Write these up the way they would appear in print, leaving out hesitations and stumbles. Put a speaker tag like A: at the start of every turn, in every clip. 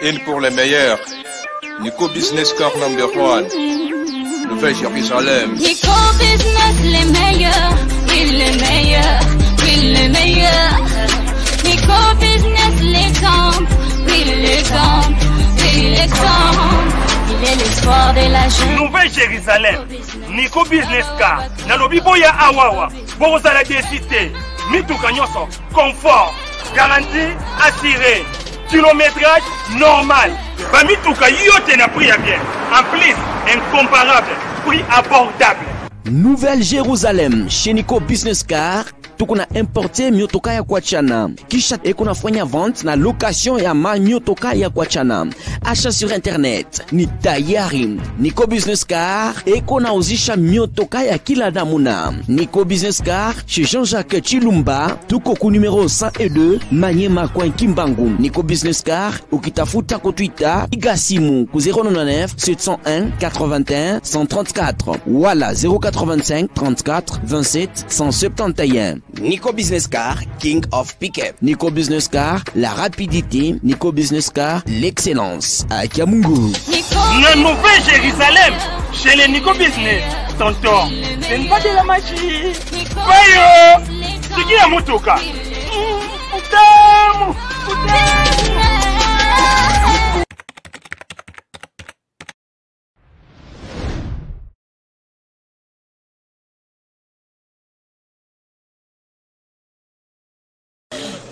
A: Une pour les meilleurs. Nico Business Car Number One. Nouvelle Jérusalem.
B: Nico Business, les meilleurs. Oui, les meilleurs. Oui, les meilleurs. Nico Business, les camps. Oui, les camps. Oui, les camps. Il est l'espoir de la jeunesse.
C: Nouvelle Jérusalem. Nico Business Car. Nalobi boya awawa. Bokozala déçu te. Mituka nyonso. Confort. Garantie assurée. Kilométrage normal. Bamituka yote na prix ya bien. En plus, incomparable. Prix abordable.
D: Nouvelle Jérusalem chez Nico Business Car tuko na importe miotoka ya kuachana, kisha eko nafanya vente na location ya ma miotoka ya kuachana, achat sur internet ni tayari. Nico Business Car eko nauzisha miotoka ya kila namuna. Nico Business Car chez Jean-Jacques Chilumba, tuko ku numero 102 Manyema coin Kimbangu. Nico Business Car ukitafuta ku Twitter piga simu ku 099 701 81 134 wala 085 34 27 171. Nico Business Car, King of Pickup. Nico Business Car, la rapidité. Nico Business Car, l'excellence. Akiamungu.
C: Na Nouvelle Jérusalem, chez les Nico Business, tonton, ce n'est pas de la magie. Bayo, sikia mutuka. Utamu, utamu.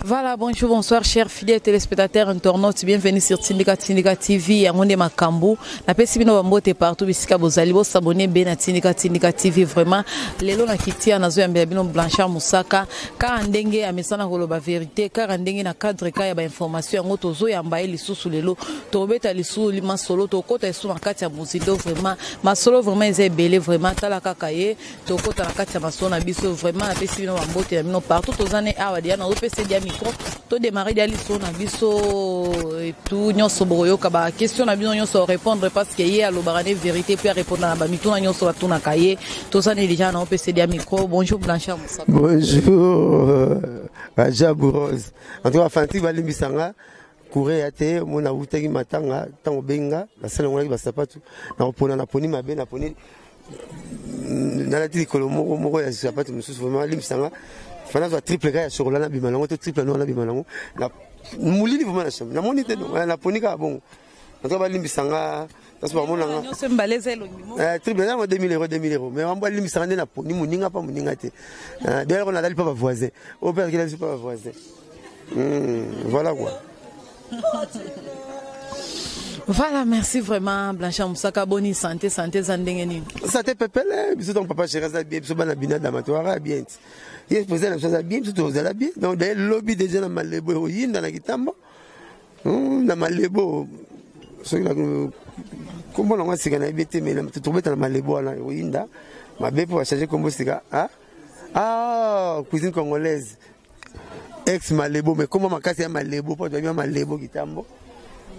E: Voilà, bonjour, bonsoir, chers fidèles téléspectateurs, internautes. Bienvenue sur Tindika Tindika TV. Yango nde makambo. Napesi bino bambote partout bisika bozali bo s'abonner be na Tindika Tindika TV vraiment. Lelo na kitia nazo yambela bino Blanchard Mosaka. Kaka ndenge amesana koloba vérité, kaka ndenge na cadre ka ya ba information yango tozo yamba ye lisusu lelo. Tobeta lisusu masolo, tokota lisusu na kati ya mozindo vraiment. Masolo vraiment eza ebele vraiment. Tala kaka ye. Tokota na kati ya masolo na biso vraiment. Napesi bino bambote na bino partout toza ne awa dia nazopesa dia micro to démarrer dia lisolo na biso et tout nyonso bokoyoka ba question na bino nyonso répondre parce que ye alobaka ne vérité puis arépondre na ba mituna nyonso batunaka ye. Toza ne déjà na opesa dia micro. Bonjour Blanchard Mosaka.
F: Bonjour Raja Rose. En tout cas fanatique balimbisanga courrier ya te mona wutaki matanga ntango benga nasala ngolaki basapatu na kopona naponi mabe naponi nalati likolo moko moko ya sapatu mosusu vraiment alimbisanga fana azwa triple ka ya chocolat nabima nango to triple noir nabima nango na molili vraiment na chambre namoni te naponi kaka bongo. En tout cas balimbisanga parce que bamonanga
E: nyonso mibale eza elongi moko.
F: Triple yango 2000 euros, 2000 euros. Mais bambo alimbisanga nde naponi moninga mpa moninga te. D'ailleurs nazali mpa bavoisin oyo mpe azalaki biso mpa bavoisin. Voilà quoi.
E: Voilà, merci vraiment Blanchard Mosaka. Boni santé, santé za ndenge nini?
F: Santé pepele, biso donc papa chéri aza bien, biso bana bina damatoire bien. Ye président biso aza bien, biso tozala bien. Donc d'ailleurs lobby déjà na malebo oyinda na kitambo. Na malebo soki na kombo nango sika na yebi te, mais tobeta na malebo wana oyinda. Mabe po ba changer kombo sika. Ah? Ah, cuisine congolaise. Ex malebo, mais comment makasi ya malebo po toyebi ya malebo kitambo.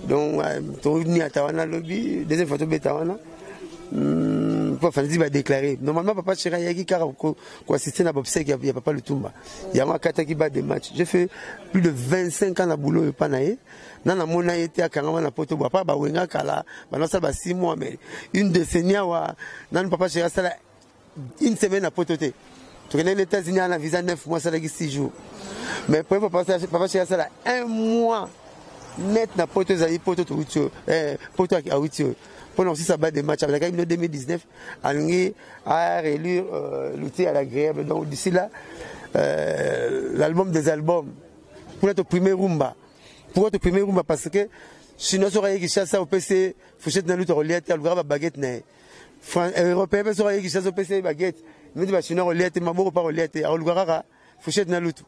F: Donc toni ata wana lobi, deuxième fois tobeta wana. Po afandi ba déclarer. Normalement papa chéri ayaki kaka ko assister na obsèque ya papa Lutumba. Yango akataki ba des matchs. J'ai fait plus de 25 ans na boulot epa na ye. Na namona ye te akangama na poto bo. Apa ba wenga kala, ba nasala ba 6 mois mais une décennie awa nanu papa chéri asala une semaine na poto te. Tokende na États-Unis ana visa 9 mois asalaki 6 jours. Mais pour papa, papa chéri asala 1 mois net na poto ezali poto touti oyo. Poto awuti oyo. Pour nous, si ça bat des matchs, avec la 2019, alingi a réélire l'outil à l'agréable. Donc d'ici là, l'album des albums, pour être premier rumba. Pourquoi être premier rumba? Parce que sinon, ça aurait été chasse au PC, fourchette dans l'autre reliette, il y aura baguette. Européen, ça aurait été chasse au PC, baguette. Mais tu vas sinon reliette, ma bourre pas reliette, il y aura fourchette dans l'autre.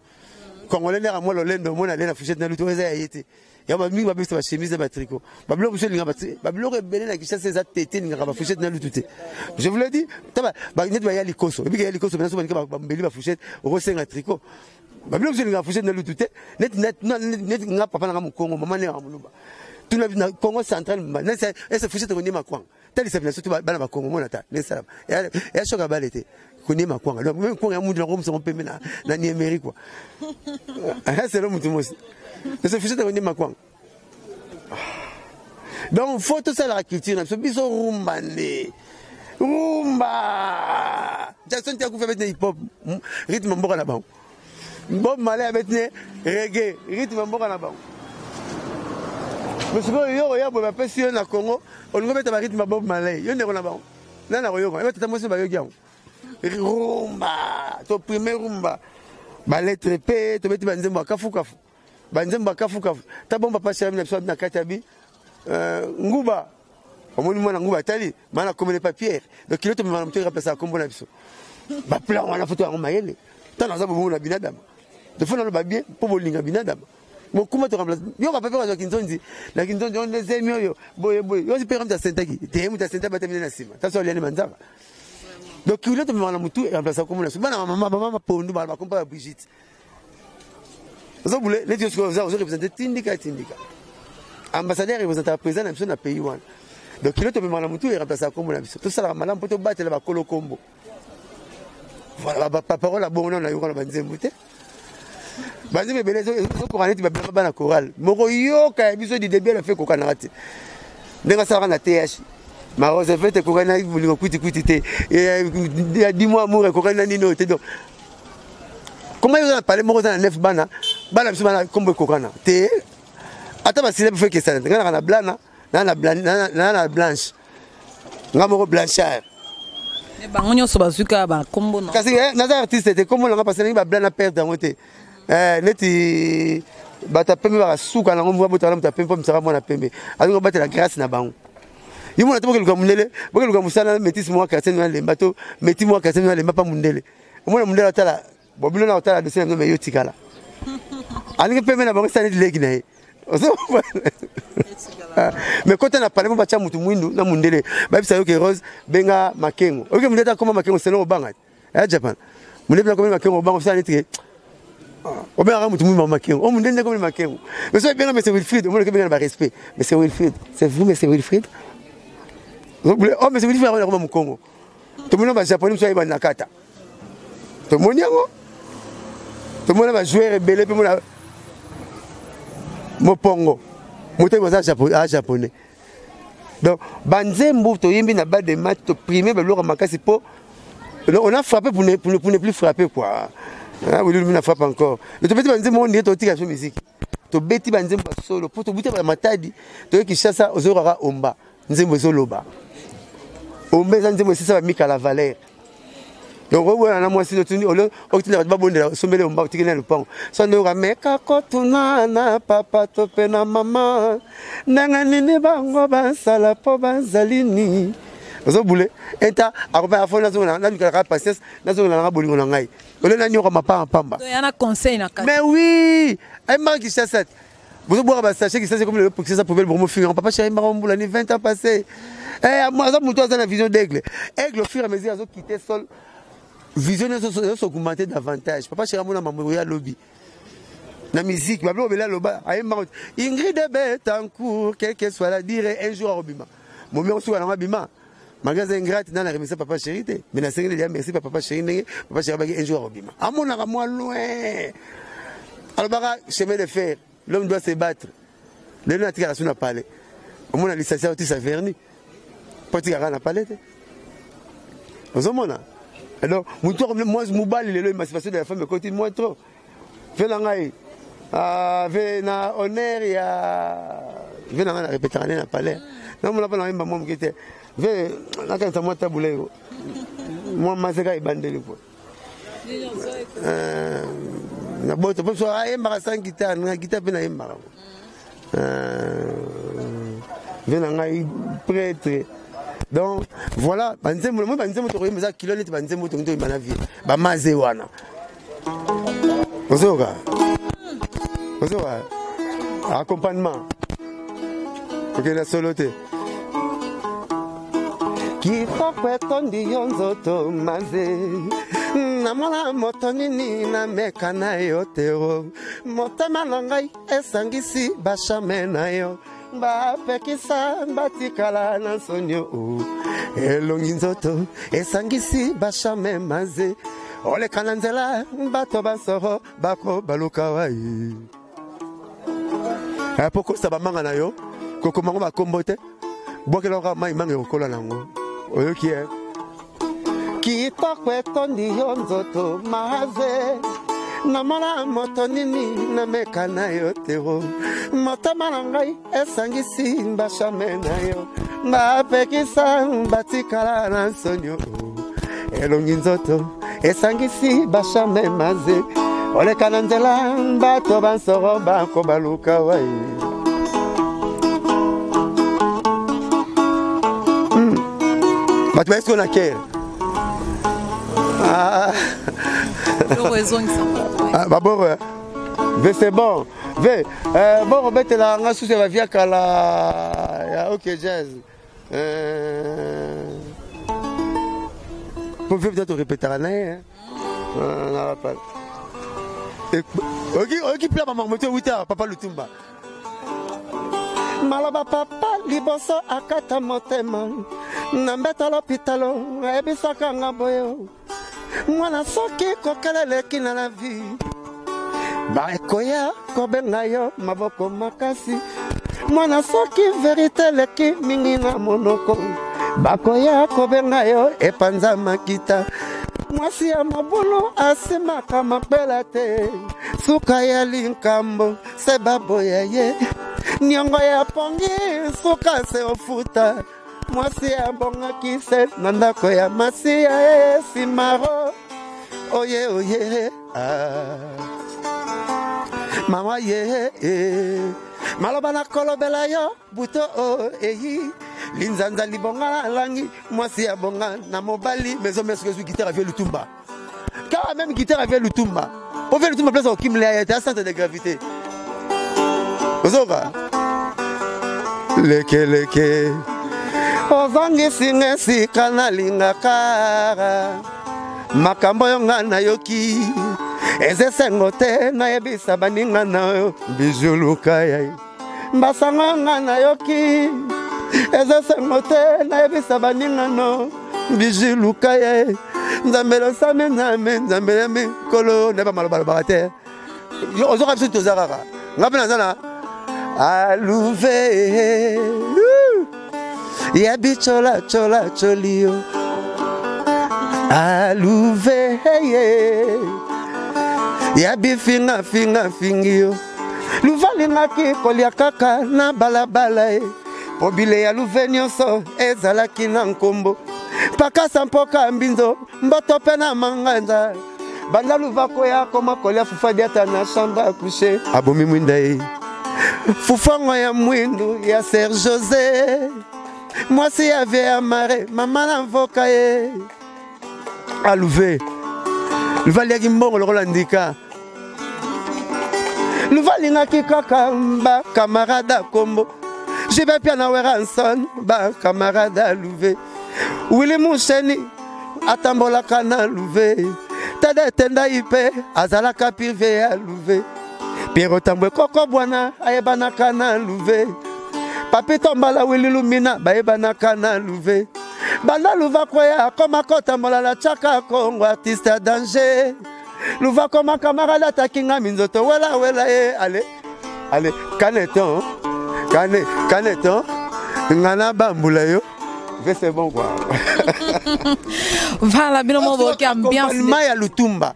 F: Congolais, moi, le lendo, moi, la fourchette dans l'autre, ça y était. Ya ba mingi ba besa ba chemise ba tricot. Ba biloko mosusu elinga ba tri-, ba biloko ebele na Kinshasa eza tete elingaka ba fourchette na lutu te. Je vous l'ai dit, ta ba, ba neti ba ya likoso. Ebika ya likoso, maintenant, soki ba mbeli ba fourchette, okosenga tricot. Ba biloko mosusu elingaka fourchette na lutu te. Neti, neti, na, neti, neti nga papa na nga mokongo, mama ne ya moluba. Tuna na Congo central, ma, neti, ese fourchette ekondima kwanga. Talisa bino surtout bana ba Congo, mona ta, nesala. Ya, ya shoka bale te. Kondima kwanga. Donc, même kwanga ya mundu na komisa mpembe na Niemeri, quoi. Ah, c'est le mutu mosi. Ese fourchette ekondima kwanga. Donc faut tosalaka culture na biso. Biso rumba nde rumba. Jackson ti akufi, abeti ne hip hop, rythme mboka na bango. Bob Marley abeti ne reggae, rythme mboka na bango. Mais sikoyo yo oya boye, bapesi yo na Congo, olingi obeta barythme ya Bob Marley, yo ndeko na bango nani akoyoka? Yo tata mwasi bayoki yango. Rumba toprime, rumba balettre p, tobeti banzembo ya kafukafu, banzembo ya kafukafu. Ta bomba pasi na biso na kati ya bi nguba. Omoni mwana nguba atali mana komele papier. Donc kilo tomemaka moto eremplaçaka kombo na biso. Baplan wana foto yango mayele. Ntango naza bomongo na binadama, defo naloba bien mpo bolinga binadama mokuma to remplace yo bapapier bazwa kinzonzi na kinzonzi oyo ndezemi oyo boye boye. Yo mpe moto asentaki te, moto asenta batamine na nsima taso aliani manzaka. Donc kilo tomemaka na motu eremplaçaka kombo na biso. Bana mama bamama pondu bala bakompa ya Brigitte ozobule neti yo sikoyo oza ozorepresente tindika tindika ambassadeur représentaka président na biso na pays wana. Donc kilo tomemaka na motu eremplaçaka kombo na biso. Tosalaka malamu mpo tobatela bakolo kombo. Voilà, baparole ya bongo nano nayoka na banzembo te. Banzembo ebele ezokoka neti babima bana chorale moko yoka ya biso du début à la fin ekokanaka te. Ndenge asalaka na th marose fete ekokani na bolingo kwitikwiti te, ya dimo amour ekokani na nini oyo te. Donc comment yo oza na palais moko, oza na neuf bana, bana biso bana kombo ekokana te? Ata basile bifo ekesana te. Ngai naka na blana na na blanche, nga moko Blanchard.
E: Bango nyonso bazwi kaka bakombo na
F: Kasi naza artiste te. Kombo nanga parce ndenge bablana perdre yango te. Neti bato ya pembe bakasuka nango mvua botala moto ya pembe mpo misaka mwana pembe alingi kobatela grâce na bango. Yo mona te, bokeluka mondele, bokeluka mosala métis mwa quartier na lemba to métis mwa quartier na lemba pa mondele. Omona mondele atala bobino na kotala dossier na bino, me yo tikala alingi pembe na bango esala neti leki na ye. Mais kota na palais mo batya mutu mwindu na mundele, bayebisa yo ke Rose benga Makengo. Oyoki mundele akoma Makengo selon obanga ya Japan. Mundele mpe akomi Makengo, obanga osala neti ke obengaka mutu mwindu Makengo, o mundele nde akomi Makengo. Mais so ebenga Monsieur Wilfried, omona ke benga na barespect Monsieur Wilfried, c'est vous Monsieur Wilfried? Oh, Monsieur Wilfried akoma mokongo. Tomoni bajaponais mosu ayeba na kata, tomoni yango, tomoni bajoueur ebele mpe mona mopongo motemi aza japonais. Donc banzembo toyembi na ba de match, toprime biloko makasi mpo on a frappé pour ne plus frapper quoi. Ah, oui, lui, frappe encore. Mais tobeti banzembo on dirait totika so musique. Tobeti banzembo solo po tobuta ba Matadi, toyoki Kinshasa, ozokaka omba. Nzembo ezoloba. Omba eza nzembo esisa bamika la valeur. Donc oboyana na mwasi otuni otinda bato babondela, osombeli omba, otikeli na lopango. So ndoyoka meka kotuna na papa to mpe na mama ndenge nini bango basala mpo bazali ni ozobule eta akopa afo nazonga nalukalaka patience, nazonga nanga bolingo na ngai ole nanyoka mapamba pamba.
E: Yana conseil na kati.
F: Mais oui, ayembaka Kinshasa, bozobwaka basachet Kinshasa comme lelo Kinshasa poubelle. Bokomofinga papa chéri mbaka mbula ni 20 ans passé. Aza moto aza na vision d'aigle. Aigle, au fur et à mesure azoquitte sol, vision nyonso ezos'augmenter davantage. Papa chéri amona mambo ya lobi na musique, babiloko bele aloba. Ayembaka Ingrid Betancourt, quelle que soit la dire, un jour akobima momi osuka nango abima malgré aza ingrate. Nana remercie papa chéri te, mais nasengeli ya merci papa chéri ndenge papa chéri abaki un jour akobima. Amonaka mwa loin, alobaka chemin de fer, l'homme doit se battre. Lelo natikaka so na palais, omona lisasi otisa verni mpo atikaka na palais te. Ozomona alors motu mobali lelo, émancipation de la femme ekoti moins trop. Ve na ngai ve na honneur ya ve na ngai na répétaka nde na palais, namona mpo nayemba mwa moke te. Ve nakanisa mwa tabuleo mwa maseka ebandeli po na boto mpo so ayembaka sans guitare na guitare mpe nayembaka ve na ngai prêtre. Donc voilà, banzembo moi banzembo tokoyemba eza kilo neti banzembo tongi toyemba na vie bamaze wana. Ozoyoka, ozoyoka accompagnement okenda solo te. Kitoko etondi yo nzoto maze, namona moto nini nameka na yo te o. Motema na ngai esangisi bacharme na yo, bapekisa batikala na nsoni o. Elongi nzoto esangisi bacharme maze, oleka na nzela bato basoro bako baluka wai. Po kosa bamanga na yo. Kokoma ngo bakombo te. Bwakela kaka mai manga ekokola nango. Oyoki eh? Kitoko etondi yo nzoto maze namona moto nini nameka na yo teo motema na ngai esangisi bashame na yo bapekisa batikala na nsonio elongi nzoto esangisi bashame maze oleka na nzela bato bansoro bakobaluka wai hmm. bato bayesi na kere ah. ah, baboro eh? ve c'est bon ve euh, boro betelaka nga susu ya bavia kala ya ok jazz Euh, po peut-être orepetaka na ye na bapala oyoki pla bamakambo te owuta papa lutumba maloba papa liboso akata motema na mbeto lopitalo ayebisaka nga boyo mwana soki kokela eleki na la vie bakoya kobenga yo maboko makasi mwana soki verite eleki mingi na monoko bakoya kobenga yo epanza makita mwasi ya mobulu asimaka mapela te suka ya linkambo se baboya ye niongo ya pongi suka se ofuta mwasi abongaki se na ndako ya masiya e simaro oye oye ah. mama ye eh. maloba nakolobela yo buto o oh, eyi linzanza libonga na langi mwasi abonga na mobali maison mère soki ezwi guitare avie lutumba kaka meme guitare avie lutumba po vie lutumba place okimela ye te centre de gravité ozoka lekeleke ozongisi nga esika nalingaka makambo oyo nga nayoki eza esengo te nayebisa baninga na yo bijuluka yai basango nga nayoki eza esengo te nayebisa baninga no bijuluka ye nzambe losami nzambe nzambe ya mikolo nayeba malobalobaka te ozoka biso toza kaka nga mpe naza na aluve ya bicola cola colio aluve ya bifinga finga fingi yo luva alingaki kolia kaka na balabala ye mpo bile ya luve nyonso ezalaki na nkombo pakasa mpoka mbinzo mboto mpe na manganza banda luva koya koma kolia fufa diata na chambre à coucher abomi mwinda ye fufango ya mwindu ya ser josé mwasi ya vie ya mare mama na mvoka ye aluve luve aliaki mbongo lokola ndika luve alingaki kaka bakamarade akombo jibe pia na weranson bakamarade aluve wili musheni atambolaka na luve tade etendai mpe azalaka pirve ya luve piero tambwe koko bwana ayebanaka na luve papi tombala wili lumina bayebanaka na luve banda luva kweya akoma kotambola na chaka kongo artiste ya danger luva koma camarade ataki nga minzoto wela wela ye ale ale kaneton kane kaneton nga na bambula yo ve c'est bon quoi
E: voilà bino moko boyoki ambiance
F: ya lutumba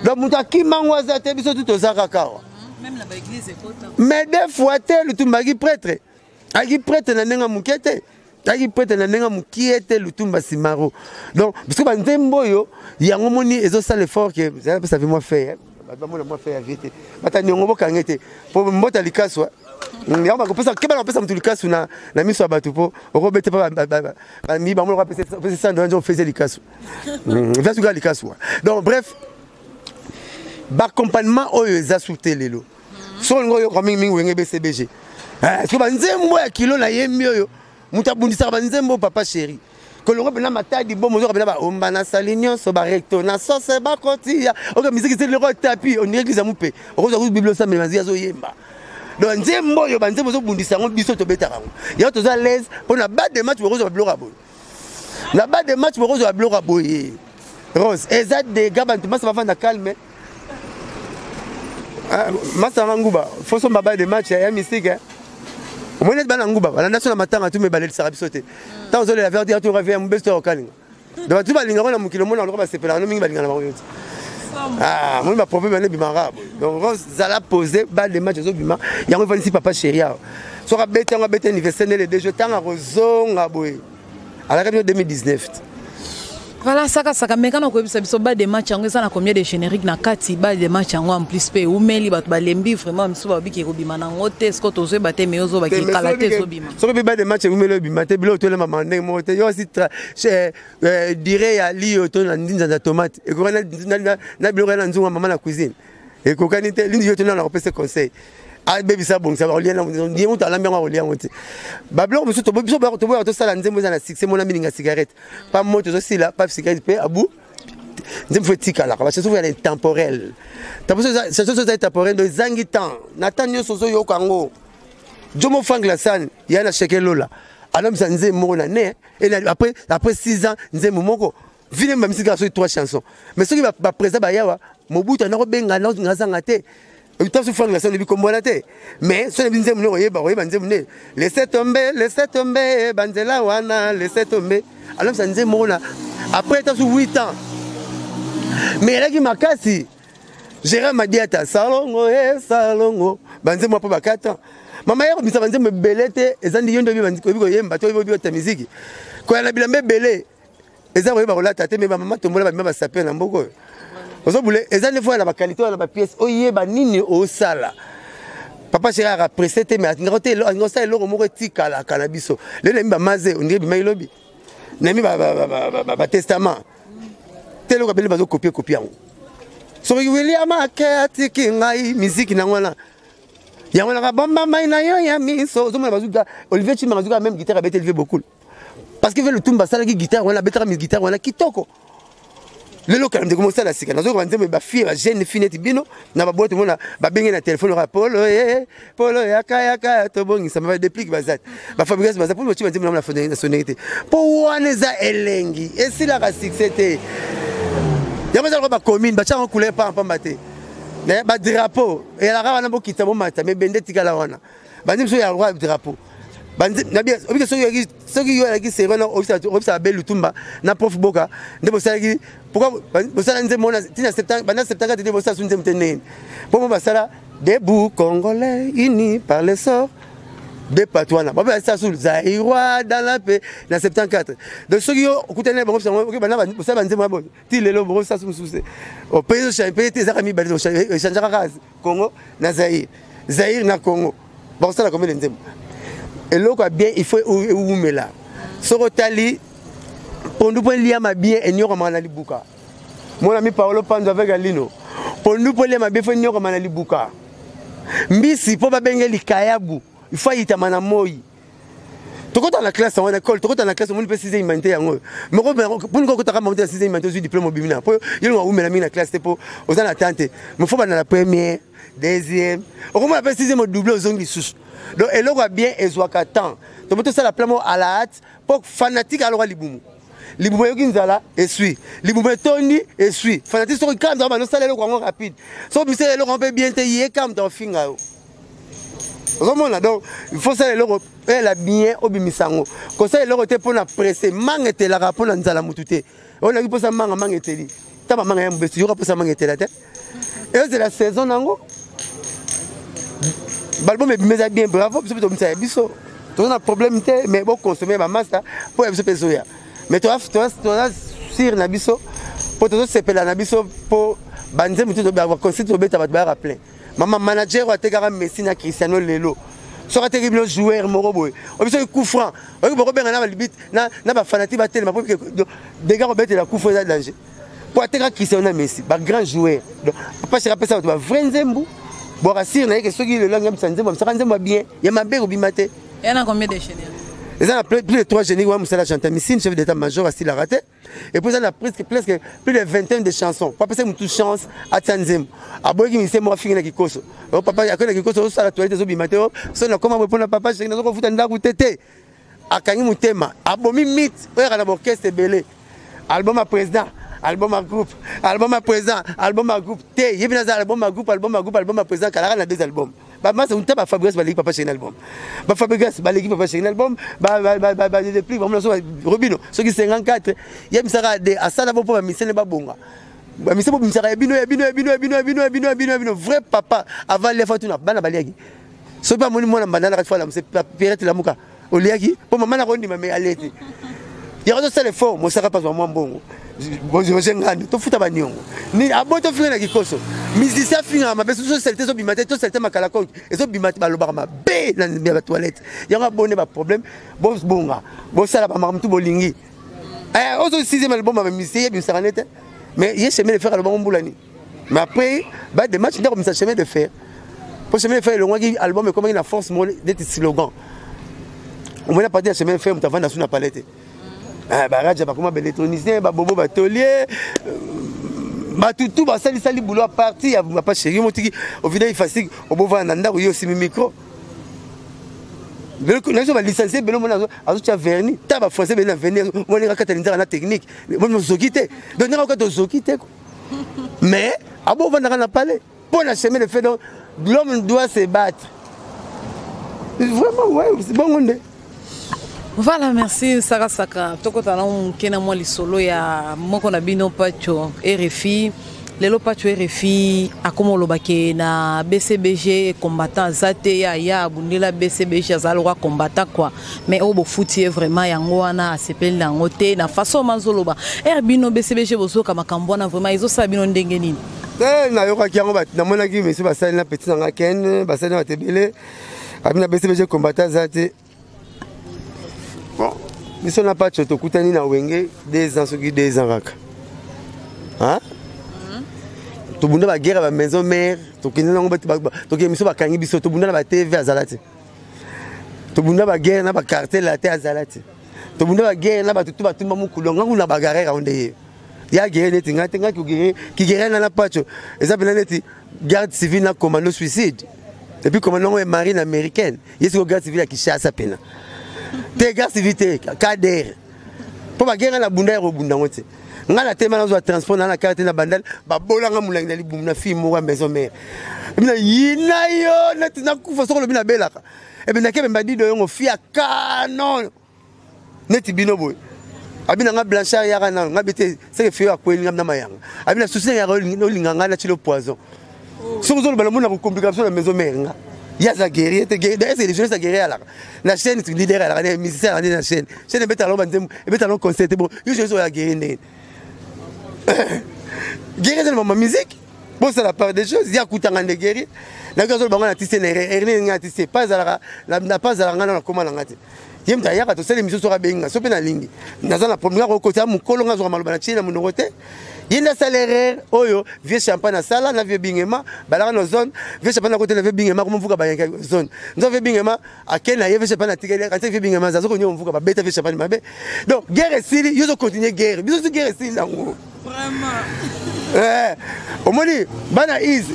F: donc moto akima ngo aza te biso tu toza kaka awa mais des fois te lutumba aki prêtre aki prêtre na ndenge ya moke te aki prêtre na ndenge ya mokie te lutumba simaro donc parce que banzembo oyo yango moni ezosala effort ke zala pesa vi mwa feye bato bamona mwa feye ya vie te bata niongo bokange te mpo mbota likasu yango bakopesa keba na kopesa moto likasu na miso ya bato mpo okobete mpo bami bango lokapesa sando yanzo ofese likasu vasuka likasu donc bref baaccompagnement oyo eza su te lelo soki olingi oyoka mingimingi wenge bcbg eh, soki banzembo ya kilo nayembi oyo moto abundisaka banzembo papa chéri kolongo mpena matadi bomo ozoka mpena baomba na sali nyonso barecto na sose bakotiya oke miziki ti loko tapi ondire eglise ya mope okozwa kutu bible osambela maziki azoyemba donc nzembo oyo banzembo ozobundisa yango biso tobetaka yango yango toza laise mpo na ba de match bokozwa biloko ya boye na ba de match bokozwa biloko ya boye rose eza dega bantu masa bafanda calme ah, masa yanga nguba fosomba ba de match ya mystique eh? Omoni neti bana nguba balanda biso na matanga tu me balelisaka biso te. Ntango ozolela verdi ya toka ya mobesu to okalinga. Donc bato balingaka na mokili omona lokola basepelaka no mingi balingana bango yo te. Ah, moni baproblème wana ebimaka boye. Donc zala posé balle de match ezobima yango efandisi papa chéri awa. Soki abeti yango abeti anniversaire nde le deux jours ntango akozonga boye. Alaka bino 2019.
E: Voilà, saka saka mais kana koyebisa biso ba de match yango eza na combien de générique na kati ba de match yango en plus pe umeli bato balembi vraiment misu babiki ekobima nango te ce que tozoyeba te mais ozoba
F: Te, mais
E: kala te
F: soki-
E: ezobima.
F: soki mpe bade match eumeli obima te biloko tolema ndenge moko te yo asi dire ya liyo to na ndinza ya tomate ekokani na biloko ya na nzungu ya mama na cuisine ekokani te lindi yo to nana kopesa conseil abebisa abongisa bakolia ye moto alambi yango akolia yango te. Babiloko mosusu biso toboyaka tosala nzembo eza na succès mona milinga cigarette pa moto ezosila pa cigarette mpe abu nzembo fo etikalaka bachanson fo ya intemporel. Chanson eza intemporel ndo ezangi temps na temps nyonso ozoyoka yango. Jomo Frank Lassan ya na Sheke Lola alambisa nzembo moko na ne et après 6 ans nzembo moko vile bamisika soki 3 chansons mais soki baprésident bayawa Mobutu ana kobenga nazanga te ntanso Frank Lassan oyebi kombo wana te mais soki nayebi nzembo ne koyeba koyeba nzembo ne laisse tomber, laisse tomber banzela wana laisse tomber alambisa nzembo moko na après ntanso 8 ans mais elaki makasi. Gérard Madiata salongo e salongo banzembo mpo ba 4 ans mama ye kobimisa banzembo ebele te eza ndi yo nde oyebi koyemba te oyebi obeta miziki koya na bilamba ebele eza koyeba kolata te me bamama tombola babima basape na mboka oyo ozobule eza nde foya na bakalite oyo na bapiese oyeba nini osala. Papa chéri aka pressé te mais alinga te alinga osala eloko moko etikalaka na biso lelo nayemi bamaze ondire bimaki lobi nayemi batestament te eloko abele bazokopie kopie yango soki William ake atiki ngai miziki nango wana yango naka bomba mai na yo ya miso ozomona bazuka Olivier Chimanga azuka même guitare abeti Olivier Bokul parce que ve Lutumba asalaki guitare wana abetaka guitare wana kitoko. Lelo kala ndeko mosala sika nazoyoka banzembo bafille bajeune fille neti bino na baboite omona babenge na telefone oka polo ye polo yaka yaka tobongisama badeplike baza te bafabrikas baza mpo botie banzembo nango na soneri te mpo wana eza elengi esilaka succès te. Yango eza lokola bacommune batiaka couleur pamba te badrapeau eyalaka wana bokita bomata me bende etikala wana banzembo soki ya roi drapeau obike soki yo alaki seri wana obisa Abe Lutumba na prof Boka nde bosalaki pourquoi bosala nzembo wana ntina banda 74 te bosala su nzembo te ndenge mpo mo basala debout congolais unis par le sort de bato wana babasala su zaïrois dans la paix na 74. Donc soki yo okutani na bango banda bosala banzembo ya boye ti lelo bokosala su mosusu te pays pays te ezaka mibale echangeaka kaka Congo na Zaïre, Zaïre na Congo bakosala combien de nzembo. Eloko ya bien il faut ewumela. Soki otali pondu mpo eliama bien enyokamaka na libuka. Mon ami Paolo Panzo avec Alino, pondu mpo eliama bien fo enyokama na libuka. Mbisi mpo babenge likayabu il faut ayitama na moi. Tokota na classe yango na école tokota na classe omoni mpe sixième humanité yango moko mponi kokotaka bango te na sixième humanité ozwi diplôme obimi na mpo yo linga umela mingi na classe te mpo oza na temps te mais fo banda na première deuxième okomona mpe sixième odouble ozongi lisusu. Donc eloko ya bien ezwaka temps tobo tosala plan moko à la hâte mpo fanatique aloka libumu libumu eyoki nzala esui libumu etondi esui fanatique soki kaka nzala banosala eloko yango rapide soki misala eloko yango mpe bien te ye kaka moto akofinga yo ozomona. Donc il faut sala eloko oyela bien obimisa yango kosala eloko te mpona presse manga etelaka mpona nzala motu te oyo naki mposa manga manga eteli ta bamanga ya mobesu yoka mposa manga etela te ezela saison nango balbum ebima eza bien bravo biso mpe tobimisa ya biso toza na problème te mais boconsome bamasta mpo ya biso mpe ezoya mais toza sire na biso mpo tozosepela na biso mpo banzembo te baconcert tobeta bato bayaka plein. Mama manager oyo atekaka Messi na Cristiano lelo soki ateki bino joueur moko boye obi soki coup franc oyoki bokobenga na balibite na bafanatike batelema po dega kobetela coup franc eza danger po ateka Cristiano na Messi bagrand joueur. Donc papa Sheri apesa bato bavrai nzembo bwaka sire na ye ke soki lelo angi amisa nzembo amisaka nzembo ya bien ya mabe kobima te.
E: Eza combien de génériques?
F: Eza na plus de 3 génériques wana mosala Chantal Missine chef d'état major asilaka te et puis eza na presque presque plus de vingtaine de chansons po apesaki motu chance atia nzembo aboyaki mise moko afingi na kikoso o papa akoki na kikoso osala toilette ezobima te o so nakoma boye mpona papa Sheri nazokofuta ndako te te akangi motema abomi mite oyaka na baorchestre ebele album ya président album ya groupe album ya président album ya groupe te yebi naza album ya groupe album ya groupe album ya président kalaka na deux albums. Bamasa ta bafabrigas baleki papa chéri na album, bafabrigas baleki papa chéri na album, badepli bamona so robino soki 54 yebisaka de asala bo mpo bamisene babonga, bamise bobimisaka ya bino, ya bino, ya bino, ya bino, ya bino, ya bino, ya bino, ya bino. Vrai papa avant lefa tuna bana baliaki. Soki amoni mwana mbanda alaka fala mose pirate, lamuka, oliaki mpo mama nakondima me alie te. Yango tosala effort, mosaka mpazwa mwa mbongo, roger ngando tofuta baniongo nini abo tofinga na kikoso. Musicien afingaka mabe, tosali te, ezobima te, tosali te makala konki ezobima te, balobaka mabe na batoilette. Yango abone baproblème, bobonga, bosala bamakambo tu bolingi. Ozo sixième album ya bamusicien yebimisaka ne te, mais ye chemin de fer alobango mbula nini. Mais après ba de match ndako misa chemin de fer, po chemin de fer elongwaki, album ekomaki na force moko neti slogan. Omoni a partir ya chemin de fer, moto avanda su na palais te. Baraja bakoma baélectronicien, babobo, batolier, bato tu basalisali boulot à partir ya papa chéri. Motiki ovida ifasike, obovanda na ndako, yo osimi micro nazo balicencie belo mona azotia vernis ta bafrançais bele na vernis, moninga kata linzaka na technique, moni ozoki te. Donc ndenge okata ozoki te, mais abovandaka na palais mpo na chemin de fer. Donc l'homme doit se battre vraiment, ouais, bongo nde.
E: Voilà, merci Sakasaka. Tokota na moke na mwa lisolo ya moko na bino, Pacho RFI. Lelo Pacho RFI akoma olobake na BCBG combattant aza te, ya ya abundela BCBG, aza lokwa combattant quoi. Mais oyo bofuti ye vraiment yango wana, asepeli na yango te na façon mazoloba. Ere bino BCBG bozoyoka makambo wana, vraiment ezosala bino ndenge nini?
F: Te, nayokaki yango, namonaki monsieur basali na petit na nga ken, basali na bato ebele abi na BCBG combattant aza te. Bon, biso na Pacho tokutani na Wenge 2 ans, soki 2 ans kaka. Tobunda baguerre ya bamaison mère, tokende nango, tokende biso, bakangi biso, tobunda na batv azala te, tobunda baguerre na bacartel la te, azala te, tobunda baguerre na bato to batumba mokulu ngangu na bagarre yango nde ye ya guerre neti ngai te. Ngai kiguerre nga na Pacho eza mpena neti garde civile na commando suicide. Et puis commando yango ya marine américaine, ye siko garde civile ya Kinshasa mpena te, garde civile te, kader mpo baguerre nga na bunda ya kobunda yango te. Ngai na tema nazwa transport na carte na bandal, babolanga molangi na libumu na fille moko ya maison mère na yina yo neti nakufa. Soki olobi nabelaka ebe nakebe mbadido yongo fia canon neti bino boye. Abi na nga Blanchard yaka nano nga bi te seke fio akweli nga na mayanga. Abi na susi yaka olinga ngai na tilo poison. Soki ozoloba na mona kokomplika biso na maison mère, nga ye aza guerrier te. D'ailleurs, c'est les journalistes guerrier alaka na chaîne, leader alaka na musicien alaka na chaîne, chaîne ebetala bango banzembo, ebetala bango concert te. Bon, yo journaliste oyo ya guerrier, ndenge guerrier eza na mama musique, bosala part des choses. Ye akutanga nde guerrier, nayoki azoloba nga na tise na erreur nga tise pa ezalaka na pa ezalaka nga na nakoma na nga te. Ye moto ayaka tosala émission, soki abengi nga so mpe nalingi, naza na problème nga kokota mokolo nga azwaka maloba na tie na monoko te. Ye nde asala erreur oyo vieux Champagne asala na vieux Bingema, balaka na zone. Vieux Champagne akotela vieux Bingema komovuka bayanka zone nzo. Vieux Bingema ake na ye, vieux Champagne atikeli kanti vieux Bingema aza konya movuka, babeta vieux Champagne mabe. Donc guerre esili, yo ozocontinue guerre, biso so guerre esili nango. Omoni bana is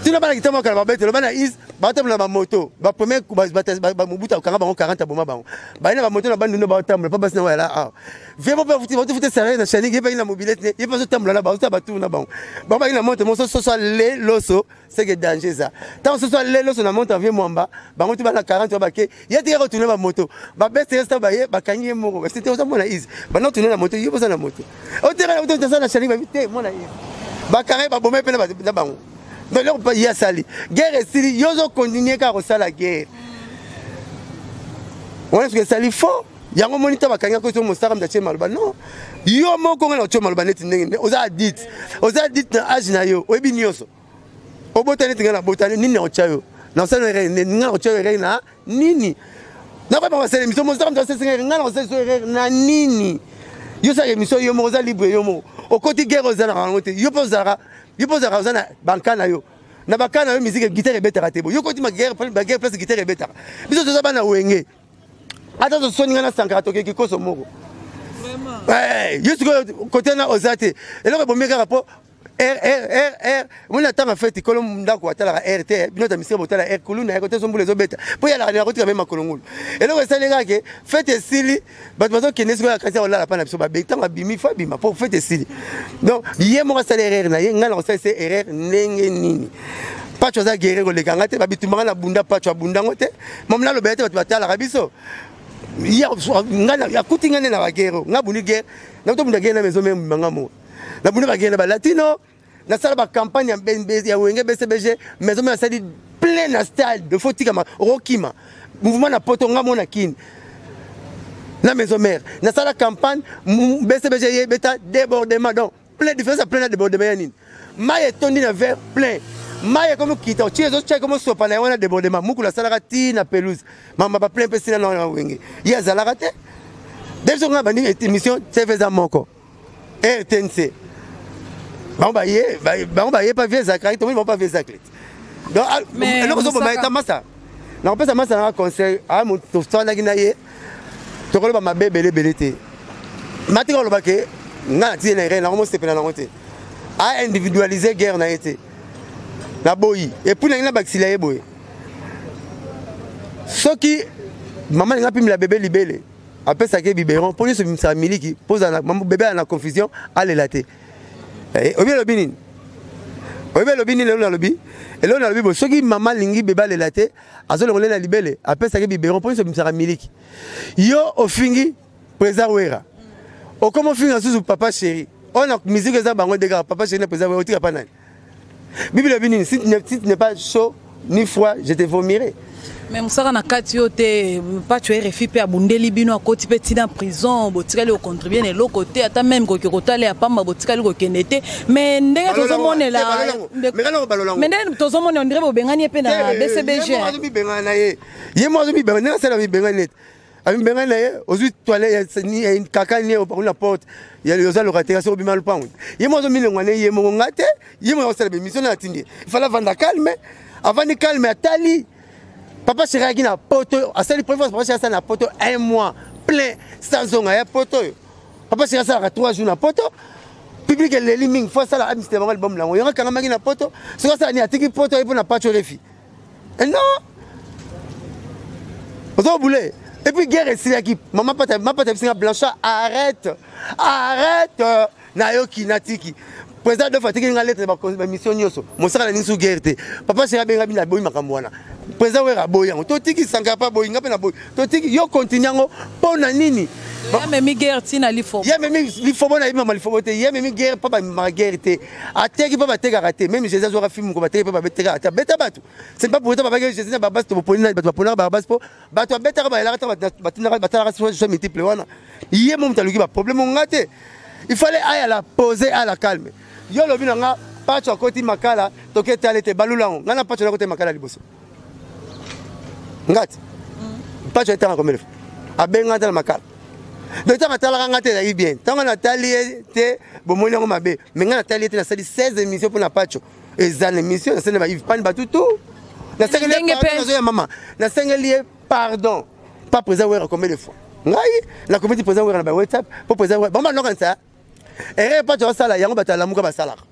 F: tina bana kitama kala babetelo bana is batambola na bamoto, bapremier Mobutu akanga bango 40, aboma bango, baye na bamoto na bandundu, batambola mpo basi na wayala awa. Vie mpo bafuti salaire na chanik, ye baki na mobilete ne ye mpe azotambola na bango, baturu na bango, bango baki na monte moso soso ale loso seke danger eza ntango soso ale loso na monte avie mwamba bango ti bana 40 wa bake ye tika kotourne bamoto babeste esta baye bakangi ye moko te oza mwana is banda tourne na moto, ye boza na moto oteka oza na chanik babi te mwana is bakanga ye baboma ye mpe na bango. Donc eloko ye asali guerre esili, yo ozokontinue kaka kosala guerre wana soki esali fort yango. Omoni ta bakangi akosi mosaka moto atie maloba non, yo moko ngai na otie maloba neti ndenge oza adite, oza adite na age na yo, oyebi nyonso, obota neti ngai nabota nini, na otya yo nasala erreur ngai na otya yo erreur na nini? Nakoyeba kosala émission, mosaka moto asesinga ngai na kosala so erreur na nini? Yo osala émission yo moko, oza libre yo moko, okoti guerre ozalaka yango te. Yo mpe ozalaka, yo mpe ozalaka, oza na banka na yo, na baka na yo musique guitare ebetaka te. Bo yo koti baguerre, baguerre place guitare ebetaka. Biso toza bana Wenge, ata tosoni ngai na Sankara tokeki koso moko. Yo sikoyo kote na oza te, eloko ebomi kaka mpo r r r r. Omoni na ntango feti kolo ndako atalaka r te, bino ta misika botala r kuluna ya kote zombula ezobeta mpo yalaka nini akotika me makolo ngulu. Eloko esali kaka ke fete esili, bato bazokende sikoyo kasi ya kolala mpa na biso babe ntango abimi fo abima mpo fete esili. Donc ye moko asali erreur na ye, ngai na kosala se erreur ndenge nini? Pacho aza guerrier koleka nga te, babitumba nga na bunda, Pacho abunda ngo te. Mama nalobela te, bato batalaka biso. Nga akuti nga nde na baguerre, nga bundi guerre, nakotobunda guerre na maison mère mbanga moko. Nabunda baguerre na balatino, nasala bacampagne ya Wenge BCBG, maison mère asali plein na stade, faut tikama okokima. Mouvement na poto nga mona kini. Na maison mère, nasala campagne BCBG yebeta débordement, donc plein différence plein na débordement ya nini? Mai etondi na verre plein. Mai ekomi kita, otie ezotia ekomi osopa na yango na débordement. Mukulu asalaka ti na pelouse. Mama ba plein mpe sila na Wenge. Ye azalaka te. Dès nga bandi émission TV eza moko. RTNC. Bango baye, bango baye pa vieux Zakari, tomoni bango pa vieux Zakari. Donc eloko ozoboma eta masa. Nakopesa masa nanga conseil, ah tosalaki na ye. Tokoloba mabe ebele ebele te. Matika oloba ke nga natie na erreur nango mosepela nango te. A individualiser guerre na ye te. Naboyi. Et puis nangi nabakisila ye boye. Soki mama ninga pimela bébé libele, apesaki ye biberon mpo nyonso ebimisaka miliki mpo ozala bebe ala na confusion alela te. Oyebi elobi nini? Oyebi elobi nini? Eloko nalobi, eloko nalobi boye, soki mama alingi bebe alela te, azolongola ye na libele, apesaki biberon mpo nyonso ebimisaka miliki. Yo ofingi président Wera, okoma ofinga susu papa chéri. Oyo na musique eza bango nde kaka papa chéri na président Wera, otika pa nani? Bible elobi nini? Si tu n'es pas chaud ni froid, je te vomirai.
E: Mais mosaka na kati yo te, Pacho RFI mpe abundeli bino, akoti mpe ntina prison, botikali kocontribue na eloko te, ata meme koki kotala ya pamba, botikali kokende te. Mais ndenge tozomonela, mais ndenge tozomonela, ondire bobengani ye mpe na BCBG.
F: Ye moko azomibengana na ye, ye moko azomibengana, ndenge asala mibengani neti amibengani na ye, ozwi toilette kaka nie opakoli na porte, oza locataire, soki obima lopango, ye moko azomilengwa ne ye moko, nga te, ye moko akosala bémission na atindi ye. Ifala avanda calme, avandi calme, atali papa chéri ayaki na poto, asali première fois papa chéri asali na poto un mois plein sans zonga ya poto. Oyo papa chéri asalaka 3 jours na poto, public eleli mingi, fo asala amiste bango album nango, yango akangamaki na poto. Soki asala nini, atiki poto aye mpo na Pacho Refi. Non, ozo bule. Et puis guerre esilaki, mama pata, mama pata bisinga Blanchard, arrête, arrête, nayoki natiki. Président Dof atiki nga lettre ba mission nyonso, mosaka na ninsu guerre te. Papa chéri abenga bino, aboyi makambo wana. Président Wera aboyi yango, totiki. Sankara pa aboyi, nga mpe naboyi, totiki. Yo continue yango mpo na nini?
E: Ye amemi guerre ntina lifobo.
F: Ye amemi lifobo, nayebi mama lifobo te. Ye amemi guerre mpo bamemaka guerre te, ateki mpo batekaka te. Même Jésus azwaka film ko bateki mpo babetekaka te, abeta bato. C'est pas pour autant babaki Jésus na Barbas. Toponi na bato baponaka Barbas mpo bato babetaka, bayelaka ta batindaka batalaka soit multiple wana. Ye mo moto aluki baproblème, nga te. Il fallait aya la poser, aya la calme. Yo olobi na nga Pacho akoti makala, toke etala ete balulango. Nga na Pacho nakota makala liboso ngati. Pacho etanga combien de fois abenga ata na makala? Donc ntango atalaka nga te, ezalaki bien. Ntango natali ye te, bomoni yango mabe. Mais nga natali ye te, nasali 16 émission mpo na Pacho. Eza na émission nasali na baive pani bato tout, nasengeli ye pardon, nazoya mama, nasengeli ye pardon. Pas président Wera, combien de fois ngai nakomi ti président Wera na ba WhatsApp mpo président Wera bango banokanisa erreur. Pacho asala yango, bato alamuka basalaka,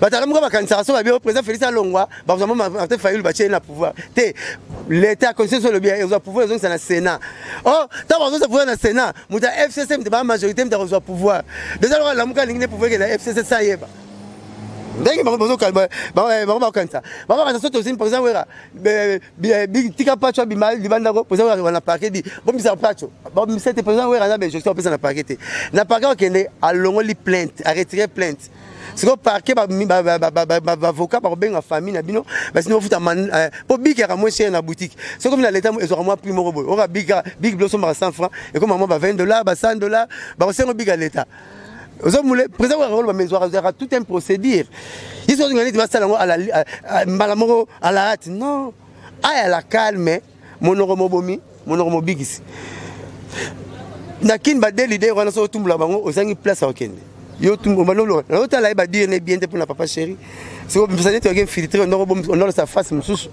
F: bato alamuka bakanisaka so babi président Félix alongwa, bakozwa mo Martin Fayulu, batie ye na pouvoir te. L'état, constitution elobi ezwa pouvoir, ezongisa na Sénat. Oh, ntango bazongisa pouvoir na Sénat, moto ya FCC, moto baa majorité, moto akozwa pouvoir déjà. Lokola lamuka alingi ne pouvoir ekende na FCC, sa yeba ndenge bango bakanisa, bango bakanisa so tozini président Wera tika Pacho abima libandako. Président Wera wana parquet di bomisa Pacho, bomisa te. Président Wera aza bainjonction apesa na parquet te. Na parquet akende, alongoli plainte, aretire plainte. Sikoyo parquet, bavocat bakobenga famille na bino, basini bofuta mpo bic yaka moins cher na boutique. Soki omi na leta, ezwaka mwa prix moko boye. Oka bic, bic bilo osombaka 100 francs, ekoma mwa ba 20 $, ba 100 $, bakosenga bic ya leta. Ozomule président Wera koloba, mais ezwaka tout un procédure. Ye soki ozinga neti basala yango mbala moko à la hâte, non, aya la calme. Monoko mobomi, monoko mobikisi. Na kini ba deux leader wana, soki otumbola bango, ozangi place ya kokende. Yo otala ye badire ne bien te mpona papa chéri. Soki obimisa neti oke infiltré, ondolosa face mosusu.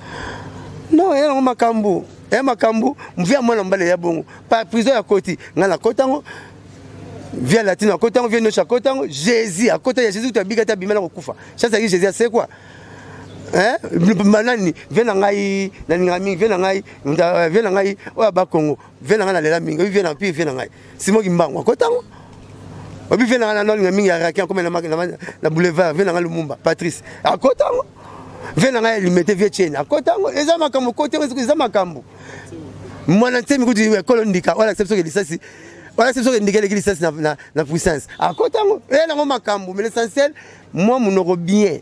F: Non, eya nango makambo, eya makambo. Mvi ya mwana mobali eya bongo par prison ya koti. Ngai nakota yango, via latine akota yango, vie noche akota yango, Jésus akota ya Jésus kutu abika te, abima na kokufa. Chance ayaki Jésus asekwa manani. Vie na ngai nalingaka mingi, vie na ngai, vie na ngai oyo abakongo, vie na ngai nalela mingi oyo vie na pi, vie na ngai Simoki Mbango akota yango. Obi vie na ngai nalinga mingi ya raki akoma na boulevard, vie na ngai Lumumba Patrice akota yango. Vie na ngai elimete vie tieni akota yango, eza makambo koti yango, eza makambo. Mwana nsemi kutu ekolo ndika oyo alakisa biso ke lisasi, olakisa biso ke ndika eleki lisasi na puissance. Akota yango, eya nango makambo. Mais l'essentiel, mwa monoko bien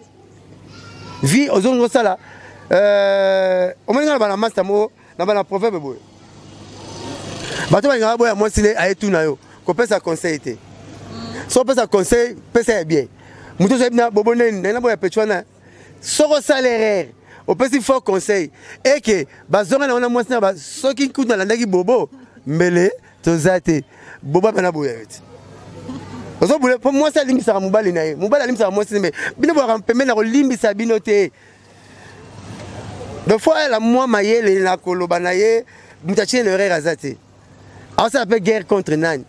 F: vie ozongi osala. Omoni nga na bana master moko na bana proverbe boye, bato balingaka boya mwasi ne aye tuna yo kopesa conseil te. So opesa conseil, pesa ya bien. Moto ozoyebi na bobo neni naye na boya pecho wana, soki osala erreur, opesi fort conseil eke bazonga na wana mwasi na soki kutu nalandaki bobo mbele toza te. Bobo apena boya yo te, ozobule mpo mwasi alimbisaka mobali na ye, mobali alimbisaka mwasi mbe bino boyaka pembeni na kolimbisa bino te. Donc fo ayala mwa mayele na koloba na ye. Moto atie na erreur aza te, aosala mpe guerre contre nani?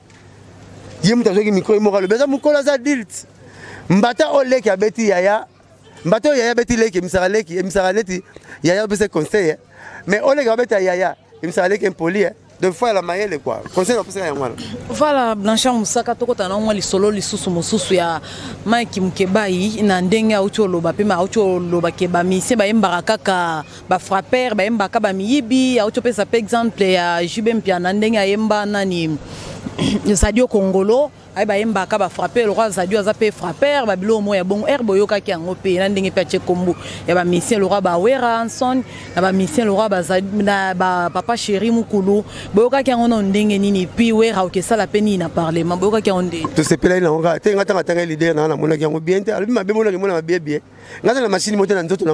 F: Ye moto azwaki micro, ye moko alobi, aza mokolo, aza adulte. Mbata oyo leki abeti yaya, mbata oyo yaya abeti leki emisaka leki, emisaka neti yaya opesa conseil, mais oyo leki abeta yaya emisaka leki impoli. Donc faut la mayele quoi, conseil napesaka yango wana.
E: Voilà, Blanchard Mosaka, tokota na mwa lisolo lisusu mosusu ya Mike Mukebayi na ndenge auti oloba mpe auti oloba ke bamusicien bayembaka kaka bafrapper, bayembaka bamiyibi. Auti opesa mpe exemple ya JB Mpiana, ndenge ayemba nani Zadio Kongolo, aye bayembaka bafrapper, lokwa Zadio aza mpe frapper. Babiloko moko ya bongo ere boyokaki yango mpe na ndenge mpe atie kombo ya bamusicien lokwa bawera Hanson na bamusicien lokwa na bapapa Chéri Mokulu, boyokaki yango nano ndenge nini? Puis Wera okesala mpe nini na parlement, boyokaki yango ndenge?
F: Tosepelaki nango kaka te. Nga ntango atanga leader nanga, namonaki yango bien te. Alobi mabe, monaki mona mabe bien. Nga aza na machine mo te na nzoto na.